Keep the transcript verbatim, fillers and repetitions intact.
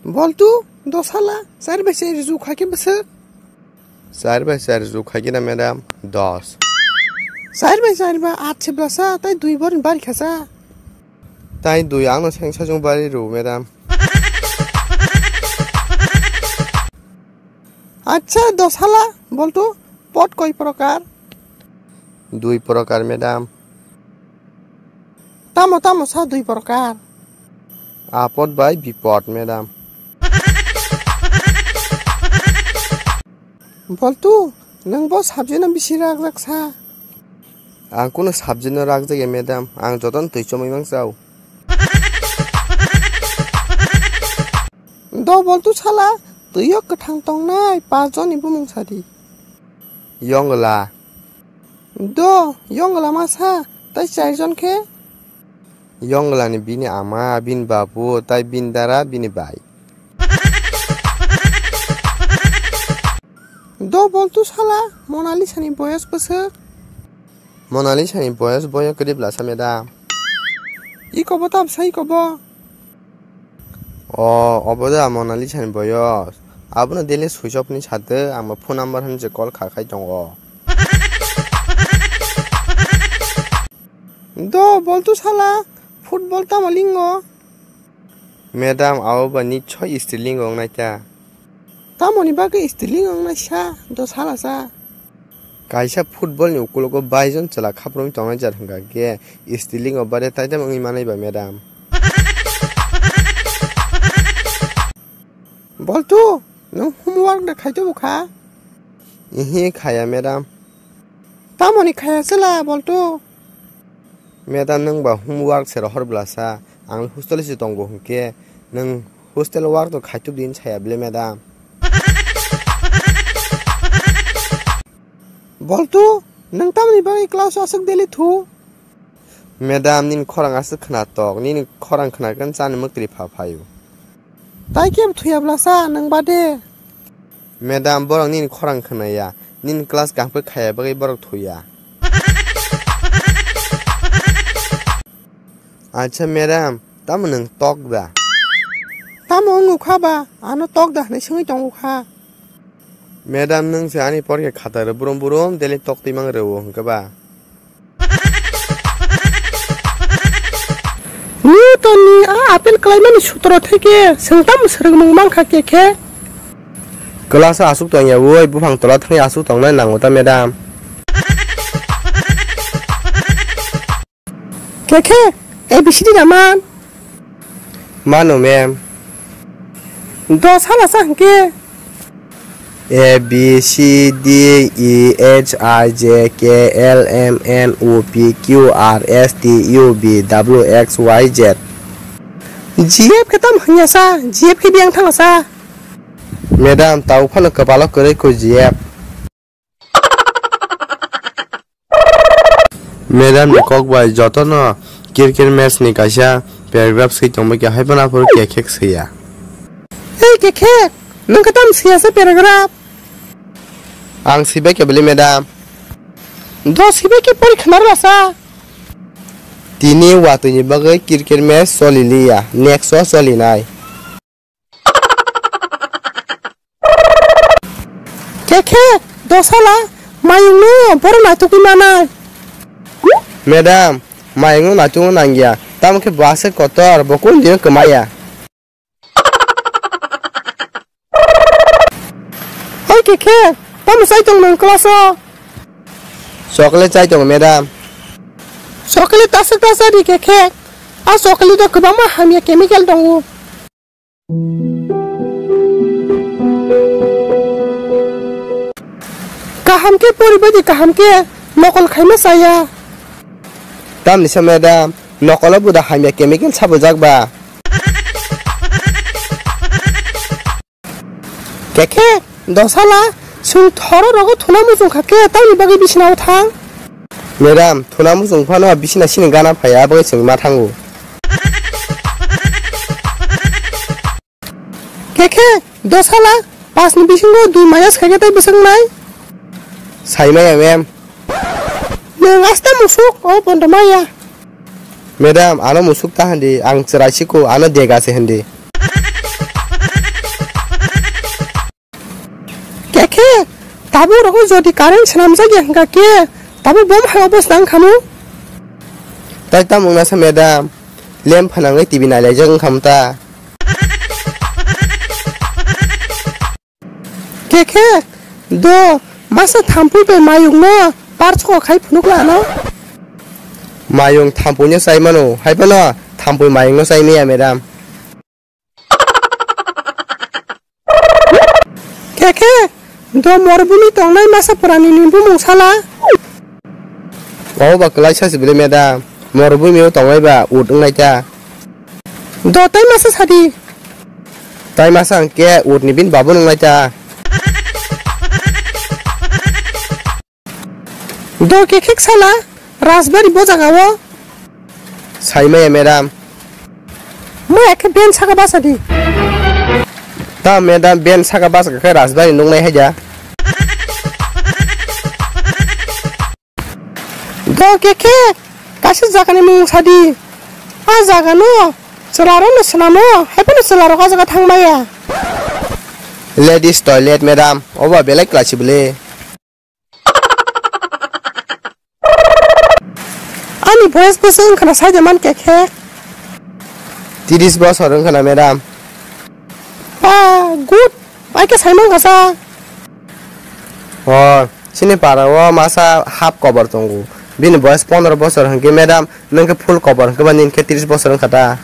Boltu, dos hala, char bai char jukha khe bwswk? Char bai char jukha khe na, madam, dos. Char bai char ba at se blasa, tai dui bor ni bari khasa. Tai dui ang no seng sajung bari ru, madam. Acha, dos hala, boltu, pot koi prokar? Dui prokar, madam. Tamo tamo sa dui prokar? Apot bai bipot, madam. Boltu, nwng bo subject no bisi rak jak sa? Ang kuno subject no rak jak ya, madam. Ang jotono twi chomwi mang chao. Do boltu sala, twi o kwthang tongnai pas jonni bumung sadi. Yongla. Do, yongla masa, tai char jon khe? Yongla ni bini ama, bini babu, tai bini dara, bini bai. Do boltu sala, Mona Lisa ni boyos bwswk? Mona Lisa ni boyos boyo kwrwi blasa, madam. Iko bo tabsa iko bo. O, obo da Mona Lisa ni boyos. Abono daily switch off ni sade, ang bo phone number hinwi se call kha khai tongo. Do, boltu sala, football tamo lingo? Madam, abo ba nichoi still lingo wngnai ta. Tamoni bagwi still lingo wngnai sa, do sala sa. Kaisa football ni ukulogo baijon chwla khaprumi tongnai jar hwnkha khe, still lingo bare taidam wngwi manai ba, madam. Boltu, nwng homework da khaito bwkha? Ihi khaya, madam. Tamoni khaya chwla, boltu? Madam, nwng ba homework se rohor blasa, ang hostel se tongo hwnkhe, nwng hostel work to khaitub din saya bile, madam. Boltu, nwng tamoni bagwi class o aswk daily thu? Madam, nini khorang aswk khwnatok, nini khorang khwnakhe chani mwktwi pha phaio. Tai kebo thuya blasa nwng bade? Madam, borok nini khorang khwnaya, nini class kaham khe khaya bagwi borok thuya. Acha madam, tamo nwng tok da? Tamo wngkha ba, ano tok da hwnwi swngwi tongo kha. Madam, nwng se ani porikha khata rw brum brum daily tok twi mang rw hwnkhe ba? Newton ni a apple kwlaimani sutro theke chwng tamo swrwngmung mankha kekhe? Class o aswk tongya woi, buphang tola thangwi aswk tongnai nango ta, madam. Kekhe, A B C D da man? Mano, ma'am. Dos hala sa hwnkhe? A, B, C, D, E, H, I, J, K, L, M, N, O, P, Q, R, S, T, U, V, W, X, Y, Z. G F khe tamo hwnya sa? G F khe biyang thanga sa? Madam, tau phano kwpalo kwrwi kho G F. Madam ni kok bai jotono kirkir match ni kaisa paragraph swi tongbai khe, hai phano aphuru kekhek swiya. Ei kekhek, nwng khe tamo swiya se paragraph? Ang swibai khe bwlwi, madam. Do swibai khe pori khwnar basa. Tini watwi ni bagwi kirkir match choli liya, next o choli nai. Kekhe, dosala, mayungno boro naitugwi manai. Madam, mayungno naitugno nangya, tamo khe bo aswk kotor, bo kundino kwmaya. Oi kekhe, tamo chai tong nwng class o? Chocolate chai tongo, madam. Chocolate taswk taswk di kekhe, a chocolate o kwbangma hamya chemical tongo. Kaham khe poribai di, kaham khe nokol khaima chaya. Tamni sa madam, nokolo buda hamya chemical sabujak ba. Kekhe, dosala, chwng thoro rogo thuna muchung kha khe tamni bagwi bisina o thang? Madam, thuna muchung phano bisina sini gana phaiya, aboni chwng ma thango. Kekhe, dosala, pas ni bisingo dui maya sai khe tei bwswk nai? Sai maya, ma'am. Nwng asta musuk, o bondo maya. Madam, ano musuk ta hindi, ang chwrai siko, ano dega se hindi. Borok jodi current swnamjak ya hwnkha khe, tabuk bom hai obo swnam khamu? Tai tamo wngna sa madam, lamp phanangwi T V nailaijak wngkha ta. Khe khe, do, masa thampui bai mayungno parchoko khai phunuk lano. Mayung thampuino chai mano, hai phano thampui mayungno chai maya madam. Khe khe, do morubumi tongnai masa purani ni bumung sala? Obo ba kwlaisa se bwle madam, morubumi o tongnai ba ut wngnai ta. Do tai masa sadi. Tai masa hwnkhe ut ni bini babu wngnai ta. Do khe khe sala, Rajbari bo jaga o. Sai maya madam. Maya khe ben saka basa di. Ta madam, ben saka basa khe Rajbari nuknai hai da. Do khe khe kaisa jaga ni mung sadi. A jaga no chwla rok no swnamo, hai phano chwla rok a jaga thang maya. Ladies toilet madam, obo belai kwlaisi bwle. Ani boyes bwswk wngkha na saida man khe khe? Tiris bosor wngkha na madam. Ba, good. Bai khe sai man kha sa. O, chini para o masa half kobor tongo. Bini boyes pondro bosor hwnkhe madam, nwng khe full kobor hwnkhe ba nini khe tiris bosor wngkha ta.